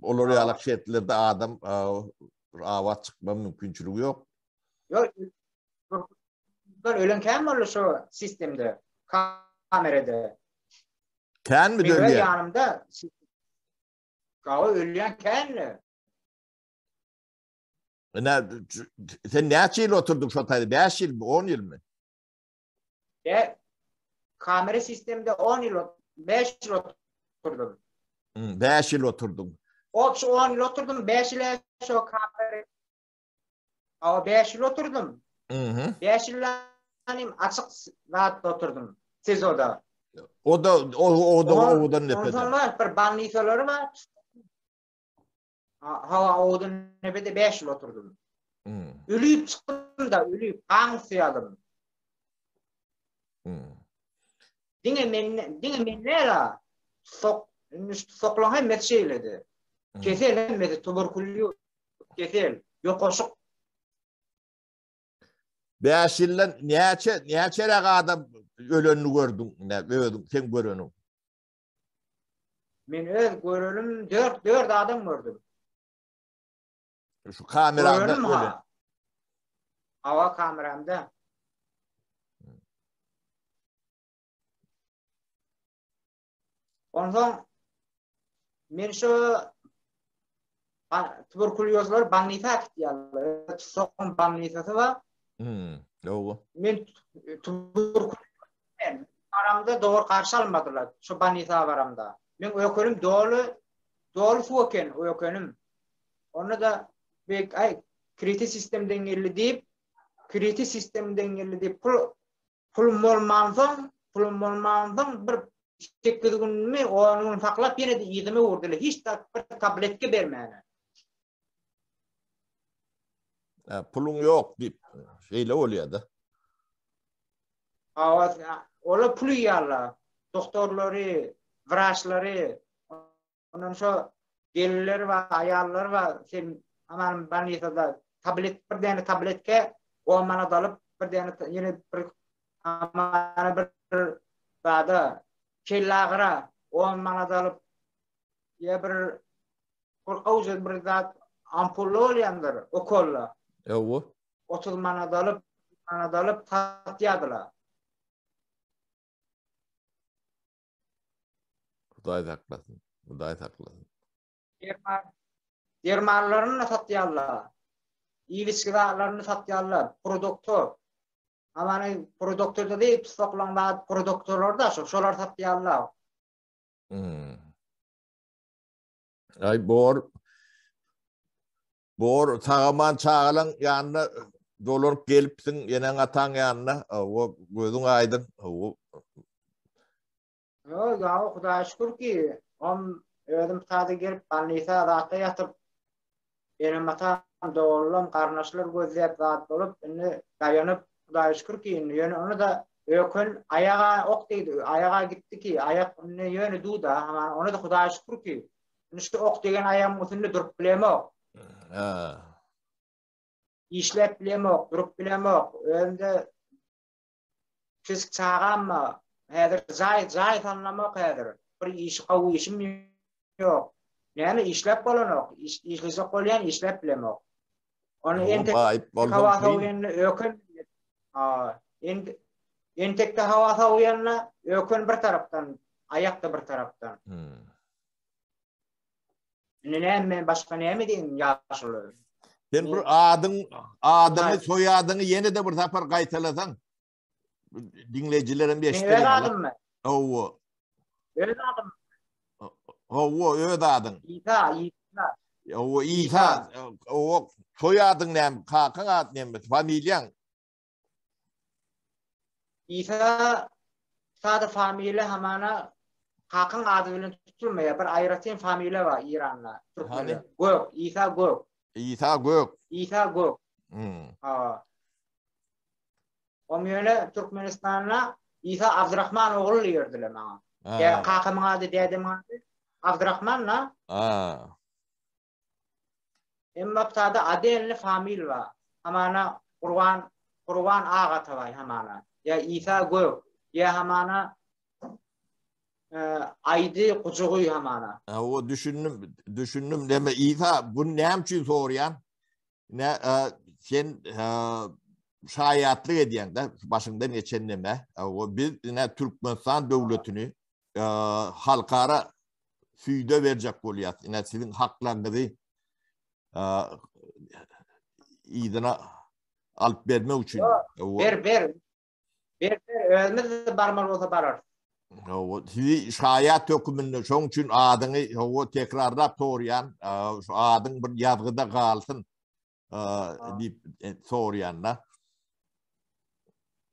olar ýalak şertlerde adam bir abat çykma mümkinçiligi ýok. Ýok, Bunlar ölen kän boldy şu sistemde, kamerada. Kän mi Benim dönýär? ýanymda Gawa ölýän känle. Ne, sen näçe ýyl oturdyň şo taýda? 5 ýylmy, 10 ýylmy? Be, kamera sistemde 10 ýyl, 5 ýyl oturdum. 5 ýyl oturdyň. Opşy 10 ýyl oturdum, 5 ýyl şo kamera Awa 5 ýyl oturdum. Mhm. 5 ýyl açyk zatda oturdum. SIZO-da. O da o o da owadan nepede. Ondan var bir bannisolary var. Hawa owadan nepede 5 ýyl oturdum. Hmm. Ölüp çykdym da, ölüp, gan gusýardym. Hmm. Diňe men, diňe men näla? Sok, soklaň hemmesi şeýledi. Hmm. Kesel hemmesi tuberkulýoz, kesel, ýokaşyk. 5 ýyldan näçe, näçeräk adam ölenini gördüň, ne özüň sen göreniň? Men öz görenim 4 4 adam gördüm. Şu kamerada Görenim ölen. ha. Awa kameramda. Ondan men şu tuberkulyozlar banlisa gitýärler. Soň banlisasy bar. Hmm, dogry. Men tuberkulyozlar baramda dogry garşy almadylar. Şu banlisa baramda. Men ökenim doly doly suw eken ökenim. Onda da bek ay kriti sistemden geldi diýip kriti sistemden geldi diýip pul Pulum bolmansoň, pulum bolmansoň bir sekiz günmi, on gün saklap ýene-de yzyma öwürdiler. Hiç zat bir tabletke bermäne. Ha, puluň ýok diýip, şeýle bolýar-da. Hawa, olar pul iýýärler. Doktorlary, wraçlary, ondan şo gelinleri bar, aýallary bar. Sen aman bolnisada tablet bir däne tabletke 10 manat alyp, bir däne ýene bir amana bir zada kellagyra 10 manat alyp ýa bir gorkawja bir zat ampulla bolýandyr, okolla. Ýowa. 30 manat alyp, manat alyp satýardylar. Hudaý saklasyn. Hudaý saklasyn. Derman dermanlaryny satýarlar. Iýip-içgi zatlaryny satýarlar. Produktor. Amany produktorda diýip tutsaklan zat produktorlar da şo, şolar satýarlar. Hmm. Ay bor bor sagaman çagalaň ýanyna dolanyp gelipsiň, eneň ataň ýanyna. O gözüň aýdyň. O Ýok, ýa Hudaýa şükür ki, om özüm sada gelip bolnisa zatda ýatyp, enem atam, doganlarym, garyndaşlar gözläp zat bolup, indi daýanyp, Hudaýa şükür ki, indi ýöne ony da öken aýaga ok degdi, aýaga gitdi ki, aýak indi ýöne duda, aman ony da Hudaýa şükür ki, indi şu ok degen aýagymyň üstünde durup bilemok. Ha. Işläp bilemok, durup bilemok. Özümde Kiçijik çagam-a, häzir jaý, jaý salynamok häzir. Bir iş, gowy işim ýok. Näme işläp bolanok, iş, işlejek bolýan, işläp bilemok. Ony entek hawa sowýanda öken, a, indi entekde hawa sowýanda öken bir tarapdan, aýak-da bir tarapdan. Hmm. Indi näme men başga näme diýin ýaşuly? Sen bir adyň, adyňy, soýadyňy ýene-de bir sapar gaýtalasaň. Diňleýjilerem eşider. Öz adymmy? Hawa. Öz adym. Hawa, öz adyň. Isa, Isa. Hawa, Isa. Hawa, soýadyň näme? Kakaň ady näme? Familiýaň? Isa sada familiýa hamana kakyň ady bilen tutulmaýar. Bir aýratyn familiýa bar Iranda, türkmenler. Gök, Isa Gök. Isa Gök. Isa Gök. Hmm. Ha. Oň ýöne Türkmenistanda Isa Abdurrahman ogul diýerdiler maňa. Ýa kakamyň ady, dädemiň ady Abdurrahman da. Ha. Emma sada adelni famil bar. Hamana Gurban Gurban Agatabaý hamana. Ýa Isa Gök, ýa hamana Aýdy Gujugy hamana. O düşündim, düşündim. Deme Isa bu näme üçin soraýan? Ne sen şaýatlyk edýäň de başyňdan geçen neme? O biz ine Türkmenistan döwletini halkara süýde berjek bolýas. Ine siziň haklaryňyzy yzyna alyp bermek üçin. Ber, ber. Ber, ber. Özümiz barmaly bolsa bararys. Hawa, sizi şaýat höküminde şoň üçin adyňy hawa tekrarlap sorýan, şu adyň bir ýazgyda galsyn diýip e, sorýan da.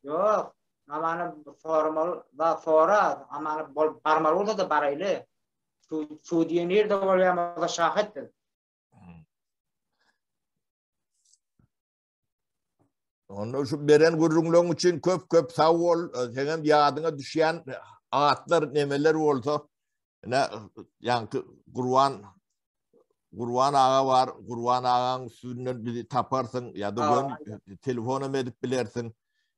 Ýok, amany sormaly, da sora, amany bol barmaly bolsa da baraýly. Su su diýen nirde bolýar, o da şahitdir. Onda şu beren gürrüňleň üçin köp köp sag bol. Seňem ýadyňa düşýän atlar nemeler bolsa, ine ýaňky Gurban Gurban aga bar. Gurban agaň üstünden bizi taparsyň ýa-da gön telefonam edip bilersiň.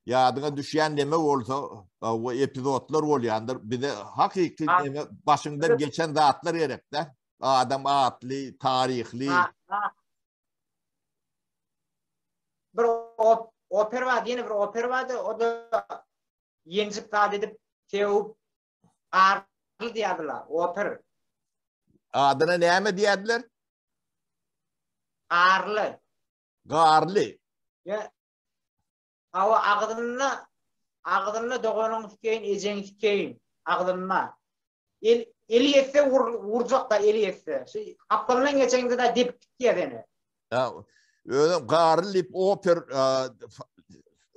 Ýadyňa düşýän neme bolsa, o epizodlar bolýandyr. Bize hakyky neme başyňdan geçen zatlar gerek-de. Adam atly, taryhly. Bir oper bar, ýene bir oper bardy, o da ýenjip zat edip, sewip, garly diýýärdiler, oper. Adyna näme diýýärdiler? Garly. Garly. Ýa Hawa agzynda agzynda doganyň sikeýin ejeň sikeýin agzynda. El eli ýetse wur wurjak-da eli ýetse. Şu gapdalyndan geçeňde-de depip gitýär seni. Ýa özem garly diýip oper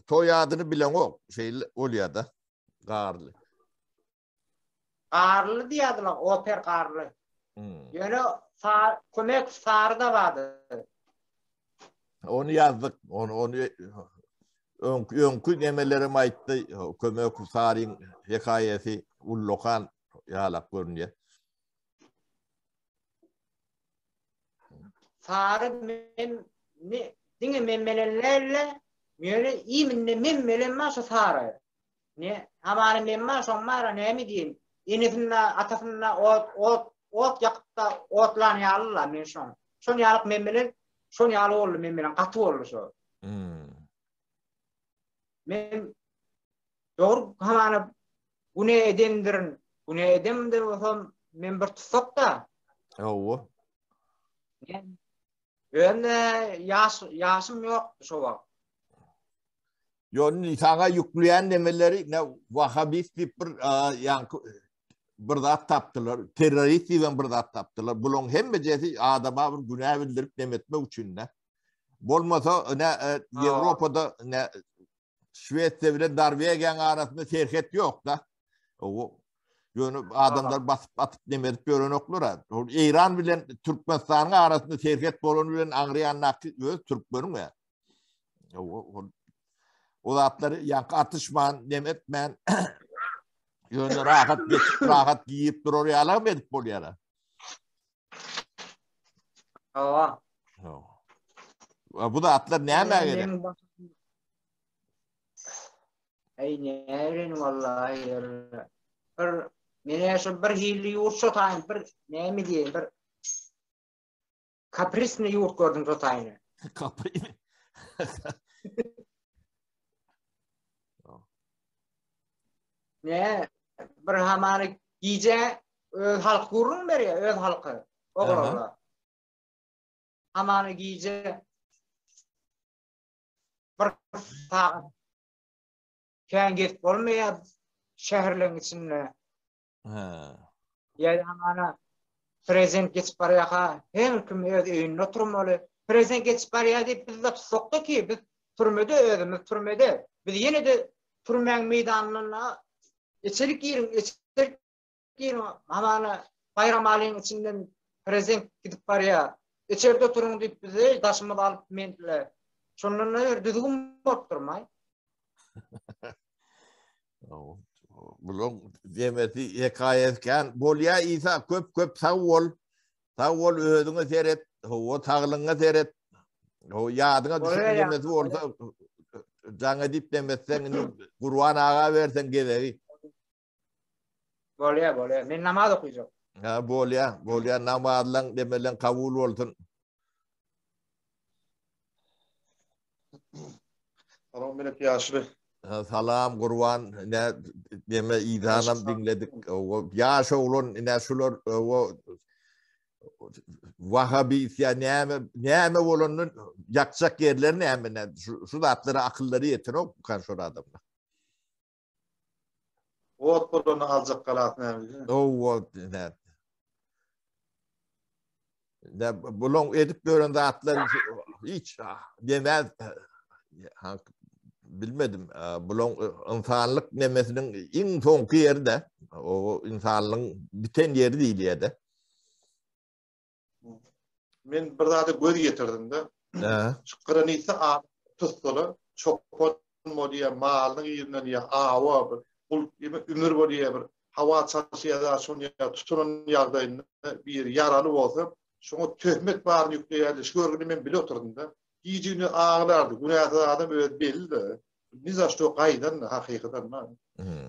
toý adyny bileňok. Şeýle bolýar-da. Garly. Garly diýýärdiler, oper Garly. Hmm. Ýöne sa kömek Sary da bardy. Ony ýazdyk. Ony ony öňki öňki nemelerem aýtdy. Kömek Saryň hekaýasy ullakan ýalak görünýär. Sary men ne diňe men menen däl-de, ýöne iminde men melen bar şu Sary. Ne, hamana men bar, şoň bar, näme diýeýin. Enesinde, atasynda ot, ot, ot ýakyp-da otlan ýaly-la men şoň. Şon ýalyk men bilen, şon ýaly boldy men bilen, gaty boldy şo. Hmm. Men dogry hamana güne edendirin. Güne edemdir bolsam, men bir tutsak-da. Hawa. Men Özüm-de ýaş, ýaşym ýokdy şo wagt. Ýo, indi saňa ýükleýän nemeleri ne wahabist diýip bir ýaňky bir zat tapdylar. Terrorist diýip hem bir zat tapdylar. Bularyň hemmejesi adama bir günä bildirip neme etmek üçin-de. Bolmasa ne Ýewropada ne Şwesiýa bilen Norwegiýanyň arasynda serhet ýok-da. O ýöne adamlar basyp atyp neme edip ýörenoklar. Ol Eýran bilen Türkmenistanyň arasynda serhet bolany bilen aňry ýandaky öz türkmeniň ýa. O o zatlary ýaňky atyşman, neme etmän ýöne rahat geçip, rahat giýip durar ýalam edip bolýar. Hawa. Hawa. Bu zatlar nämä gerek? Eý näbileýin wallahi bir menä şu bir hilli ýurt şo taýyn bir näme diýeýin bir kaprisny ýurt gördüm şo taýyny. Kapri. Ne bir hamany gije öz halk gürrüň berýär öz halky oglanlar. Hamany gije bir sagat kän gezip bolmaýar şäherleň içinde. Hä. Ýa hamana prezident geçip barýarka her kim öz öýünde oturmaly. Prezident geçip barýar diýip biz-de tutsakda ki biz türmede özümiz türmede. Biz ýene-de türmäň meýdanynda içerik giriň, içerik giriň hamana Baýramalyň içinden prezident gidip barýar. Içerde oturyň diýip bizi daşymyza alyp mendiler. Şondan bir düzgün bolup durmaý. Bular demesi hekaýasy kän. Bolýa Isa köp köp sag bol. Sag bol özüňe seret. Hawa saglygyňa seret. O ýadyňa düşen demesi bolsa jaň edip demetseň indi Gurban aga berseň gezegi. Bolýa bolýa. Men namaz okyjak. Ha bolýa bolýa namazlaň demeleň kabul bolsun. Salam Melek ýaşly. Salam Gurban ne deme Izanam diňledik. O ýaş oglan ine şular o Wahabist ýa näme näme bolandan ýakjak ýerler näme ne şu, şu zatlara akyllary ýetenok kan şol adamlar. Ot bolany aljak galasy näme? Owo, ne. Ne bulan edip gören zatlar hiç demez bilmedim. Bulan insanlyk nemesiniň iň soňky ýeri-de, o insanlygyň biten ýeri diýilýär-de. Men bir zada göz ýetirdim-de. Şu granitde tutsala. Çopan bolýar, malynyň yzyndan ýa awa bir gul ümür bolýar bir hawa çalyşýar zat şony ýa tutulan ýagdaýynda biri ýaraly bolsa, şoňa töhmet baryny ýükleýärdi. Şu görgüni men bile oturdym-da. Gije-gündiz aglardy. Günäsiz adam özi belli-de. Ni za şto gaýdan-da hakykadan-da.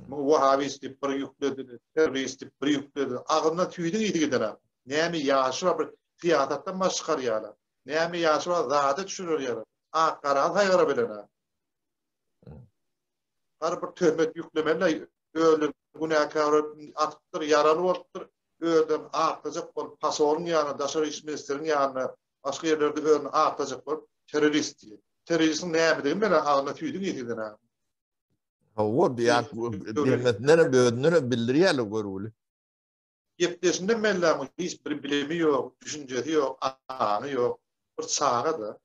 Muňa wahabist diýip bir ýükledi, terrorist diýip bir ýükledi. Agzyndan tüýdüň ysy gidenok. Näme ýaşy bar bir syýasatdan baş çykar ýaly. Näme ýaşy bar zada düşüner ýaly. Ak garany saýgara bilenok. Har bir töhmet ýüklemeli özleri günäkär atypdyr, ýaraly bolupdyr. Özlerini aklajak bolup pasolyň ýanyna, daşary iş ministriniň ýanyna, başga ýerlerde özüni aklajak bolup terrorist diýip. Terroristiň nämedigini bilen agzyna tüýdüň ysy giden ha. Hawa, diýýän, diýmesinden hem özünden hem bildirýärler görgüli. Gepleşinden belläň, hiç bir bilimi ýok, düşünjesi ýok, aňy ýok. Bir çaga-da.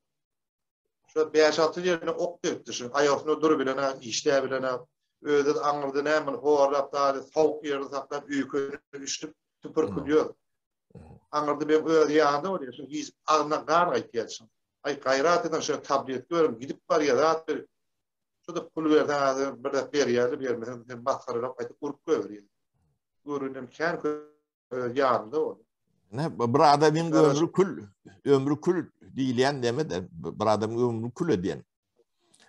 Şu bäş-alty ýerine ok degipdi şu. Aýagyna durubilenok, işläbilenok. Özi-de aňyrda näme horlap zady sowuk ýerde saklap öýkeni üşdüp tüpürkülýär. Aňyrda meň öz ýanynda bolýar. Şu hiç agzyndan gan gaýtýar şu. Aý gaýrat ediň şu tabletka beriň, gidip barýar zat berip. Şu-da pul berseň azy bir zat berýärdi, bermeseň sen masgaralap gaýdyp urup goýberýär. Görünem kän öz ýanynda boldy. Ne bir adamyň ömri kül, ömri kül diýilýän deme de bir adamyň ömri kül edýän.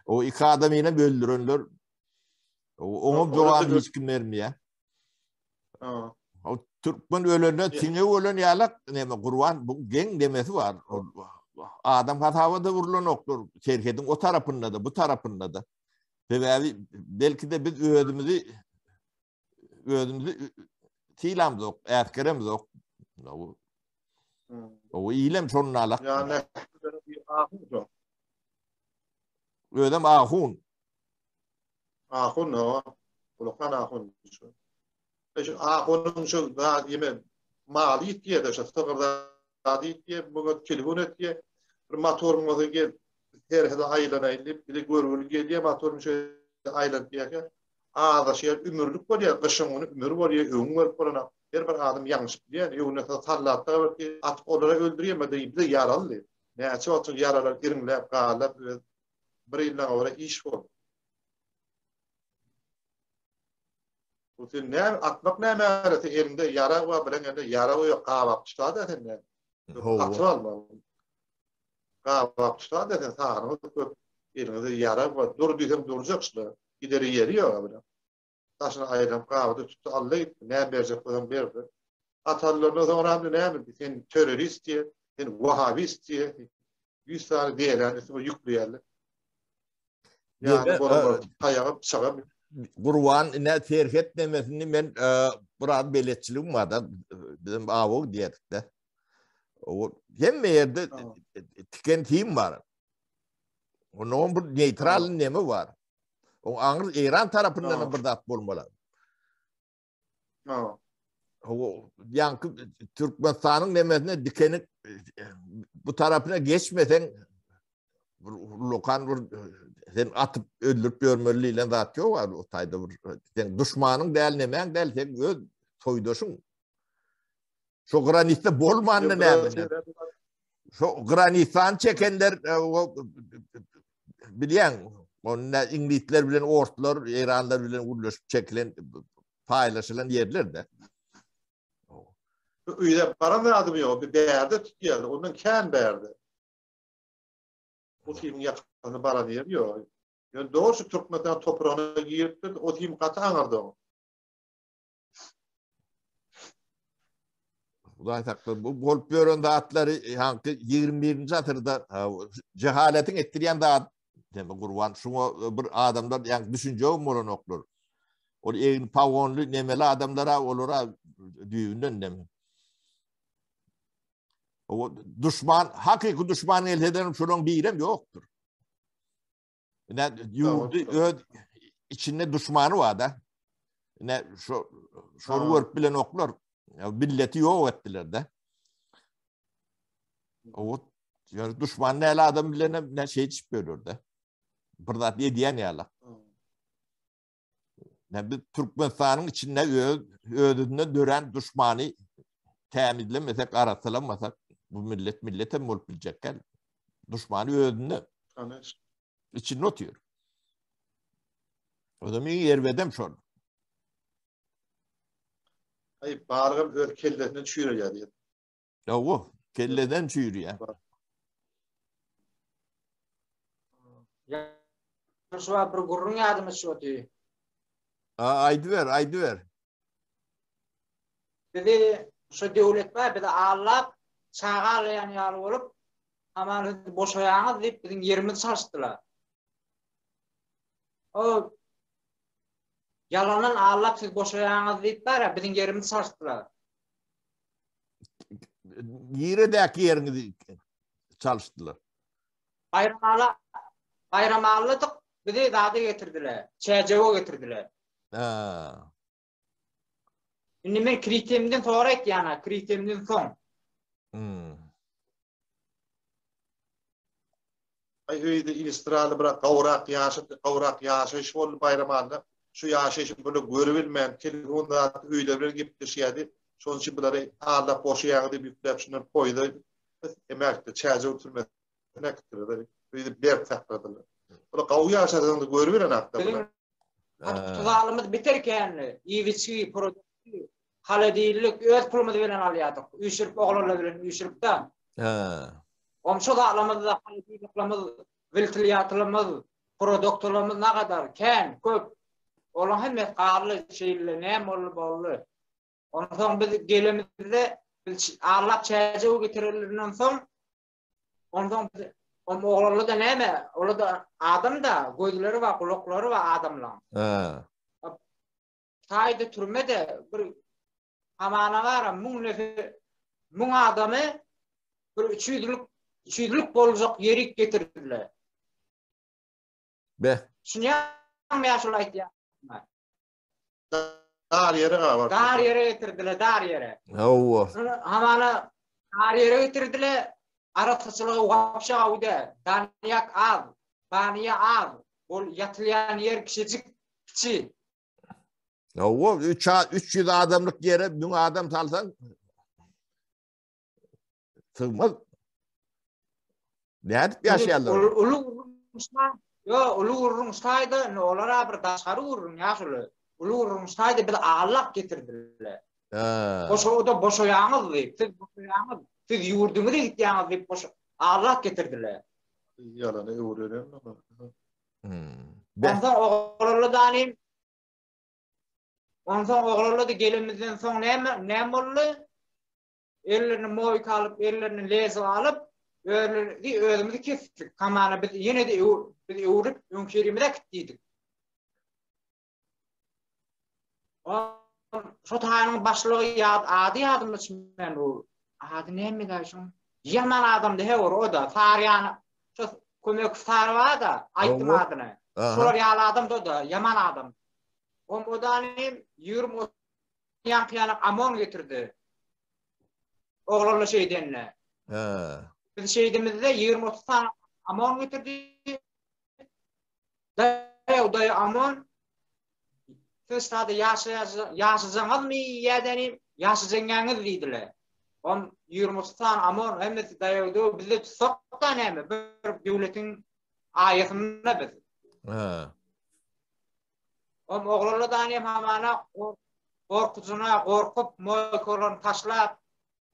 O iki adamy ýene öldürenler oňa jogap hiç kim bermeýär. O türkmen ölende siňe ölen ýalak näme Gurban bu geň demesi bar. Adam hasaba da vurulan okdur. Serhediň o tarapynda da bu tarapynda da. Sebäbi belki de biz özümizi özümizi sylamzok, äsgeremzok. O ilem şonun alak. Yani Özem ahun. Ahun o. Ulakan ahun. Şu ahunyň şu zat ýeme maly ýitýär-de şu sygyr zady ýitýär, muňa telefon etýär. Bir motoryň bolsa gel serhede aýlanaýyn diýip, bize görgüli gelýär, motoryň şu aýlanyp ýörkä azaşýar, ümürlik bolýar, gyşyň güni ümür bolýar, öňüň görüp bolanok. Her bir adam ýalňyşyp bilýär, öňüne sallatda bir atyp olara öldürýär, bize ýaraly. Näçe wagtlyk ýaralar iriňläp, galap, öz bir ýyldan gowrak iş boldy. Bu sen näme atmak näme arasy elinde ýarag bar bilen elde ýarag ýok gabap tutada sen näme? Atyp alma. Gabap tutada sen sanyňyz köp eliňizde ýarag bar dur diýseň durjak şular. Gideri ýeri ýok bilen. Daşyna aýlanyp gabady tutdy alla gitdi näme berjek bolsaň berdi. Atanlaryndan soňra hem näme sen terrorist diýe sen wahabist diýe 100 sany diýelen üstüňe ýükleýärler. Ýa taýagy pyçagy Gurban ine serhet nemesini men e, biraz beletçiligim bar da bizim awa diýerdik de. O hemme ýerde tiken tim bar. Onuň bir neýtral neme bar. O aňyr Eýran tarapyndan bir zat bolmaly. Ha. O ýaňky Türkmenistanyň nemesine dikeni bu tarapyna geçmeseň bir lokan bir sen atyp öldürip ýörmeli diýlen zat ýok ar o taýda bir sen duşmanyň däl nemäň däl sen öz soýdaşyň. Şo granitde bolmanda näme? Şo granitdan çekenler e, o bilýän onda iňlisler bilen orslar, eýranlar bilen gürleşip çekilen paýlaşylan ýerler-de. Öýde baran zadym ýok, bir bärde tutýardy, ondan kän bärde. O simiň ýakasyna baran ýeri ýok. Ýöne dogry şu Türkmenistan topragyna giripdir, o sim gaty aňyrda. Hudaý saklasyn. Bu bolup ýören zatlary haňky 21-nji asyrda jehaletiň etdirýän zat Deme Gurban şuňa e, bir adamlar ýa düşünje bolanoklar. Ol egin pagonly nemeli adamlara olara düýbünden neme. O düşman hakyky düşman gelse şolaň birem ýokdur. Ne ýurdy öz içinde düşmany bar da. Ne şu şony görüp bilen oklar. Ya milleti ýok etdiler de. O yani düşman näle adam bilen ne şey içip bölür de. Bir zat edýän ýaly. Ne biz Türkmenistanyň içinde öz özünde dörän düşmany tämizlemesek, arassalamasak bu millet millet hem bolup biljek däl. Düşmany özünde. Tanyş. İçinde otuyor. Özüm iň erbedem şol. Aý, balygam öz kellesinden çüýrelýär diýip. Ýow, kelleden çüýrýär. Şu wagt bir gürrüň ýadyma düşüp otyr. A, aýdyber, aýdyber. Bizi şu döwlet bar, bizi allap, çaga allaýan ýaly bolup, aman siz boşaýaňyz diýip biziň ýerimizi çalyşdylar. O ýalandan allap siz boşaýaňyz diýip bar, biziň ýerimizi çalyşdylar. Niredäki ýeriňizi çalyşdylar? Baýramala Baýramalydyk, bizi zada getirdiler. Çäjewe getirdiler. Ha. Indi men kritemden sonra aýtýan, kritemden soň. Hmm. Aý öýde ilstraly bir gowrak ýaşy gowrak ýaşaýyş boldy Baýramanda. Şu ýaşaýşy böyle görübilmän telefon zat öýler bilen gepleşýärdi. Şonuň üçin bulary aldap boşaýaňyz diýip ýükläp şundan poýza emäkdi çäjew türmesine äkitdiler. Öýde berk sakladylar. Bular gawy ýaşadygyny görübilen hakda bular. Tuzalymyz biter känli, iýip-içgi, produkty, holodillik öz pulumyz bilen alýardyk. Üýşürip oglanlar bilen üýşürip-de. Hä. Goňşy zatlarymyz-da holodilliklerimiz, wiltilýatorlarymyz, produktylarymyz nagadar kän, köp. Olaryň hemmesi galdy, şeýle näme boldy, boldy. Onsoň biz gelemizde biz allap çäjew getireninden soň Onsoň om oglanlar-da näme? Olar-da adam-da, gözleri bar, gulaklary bar adamlaň. Hä. Taýda türmede bir hamana bara müň nefer, müň adamy bir üç ýüzlük, üç ýüzlük boljak ýerik getirdiler. Be. Düşünýäňmi ýa şol aýtýanyma? Dar ýere gabar. Dar ýere getirdiler, dar ýere. Hawa. Hamana dar ýere getirdiler. Arassaçylygy wapşe gawy däl. Danýak az, baniýa az. Ol ýatylýan ýer kiçijik, kiçi. Hawa, 3 300 adamlyk ýere 1000 adam salsaň Sygmaz. Nädip ýaşaýarlar? Uly gürrüň Ýo, uly gürrüň şaýda, indi olara bir daşary gürrüň ýaşuly. Uly gürrüň şaýda biz allap getirdiler. Hä. Boşa o da boşaýaňyz diýip, siz boşaýaňyz, siz ýurduňyza gitýäňiz diýip boş allap getirdiler. Ýalana öwrenen. Hmm. Onsoň oglanlar danym Onsoň oglanlar da gelenimizden soň näme näme boldy? Ellerine moýka alyp, ellerine lezw alyp, özleri özümizi kesdik. Hamana biz ýene-de biz öwrüp öňki ýerimize äkit diýdik. Şo taýynyň başlygy ýad ady ýadymda çykman bu. Ady näme şoň? Ýaman adamdy he o da Sarýan şo kömek sary bar-da, aýtdym adyny. Şolar ýaly adamdy o da, ýaman adam. Om o da 20 Ýaňky ýanak Amon getirdi. Oglanlar şeýdende. Hä. Biz şeýdemizde 20-30 sany Amon getirdi. Daýaw daýy Amon. Siz sada ýaşajaňyzmy ýa-da ýaşajaňyz diýdiler. On 20-30 sany Amon hemmesi daýaw daýaw bizde tutsak-da näme bir döwletiň aýasynda biz. Hä. Om oglanlar danyýam hamana gorkujyna gorkup moýkalaryny taşlap,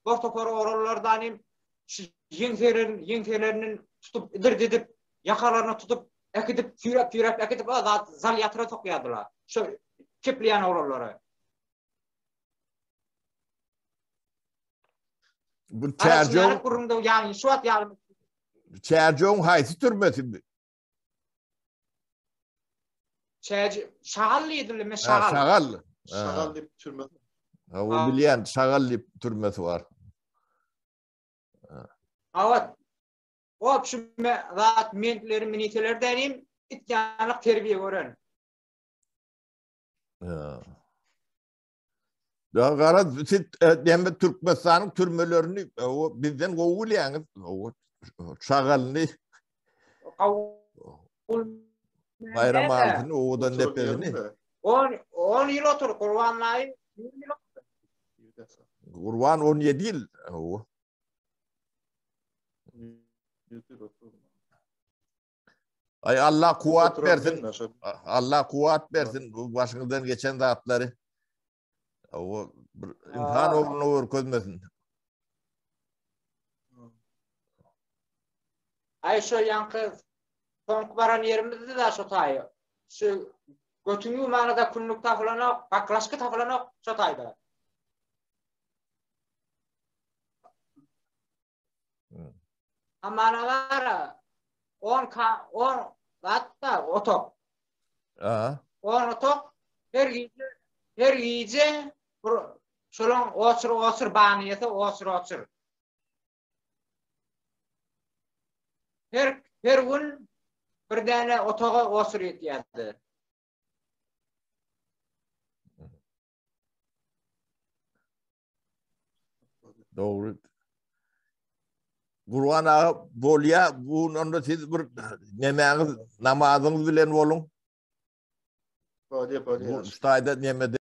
bir topar oglanlar danyýam şu ýeňselerin ýeňselerinden tutup idirdidip, ýakalaryna tutup äkidip süýräp süýräp äkidip o zat zal ýatyra sokýardylar. Şu kepleýän oglanlary. Bu Çärjew gürrüňde ýaly şu wagt ýaly. Çärjewiň haýsy türmesi? Çäji, şagal diýdiler, men şagal. Şagal. Şagal diýip türmesi. Ha, o bilýän, şagal diýip türmesi bar. Awa. O şu zat mentleri, miniteler dänim, it ýalyk terbiýe gören. Ha. Ya gara siz e, Türkmenistanyň türmelerini e, o bizden gowy bilýäňiz. O şagalyny Bayram alsyny, owadan depesini. 10 10 ýyl otur Gurban daýy. Gurban 17 ýyl. O. Ay Allah kuwat bersin. Allah kuwat bersin bu başyňyzdan geçen zatlary. O bir insan ogluna görkezmesin. Ay şu ýaňky soňky baran ýerimizdi da şu taýy. Şu götüňi ýuwmana-da küllük tapylanok, baklaşka tapylanok şu taýda. Hamana bara 10 ka 10 zatda otak. Aha. 10 otak her gije her gije bir şolaň oçur oçur banyýasy oçur oçur. Her her gün bir däne otaga oçur ýetýärdi. Dogry. Gurban aga bolýa, bu onda siz bir nemäňiz, namazyňyz bilen boluň. Bolýa, bolýa. Bu taýda neme.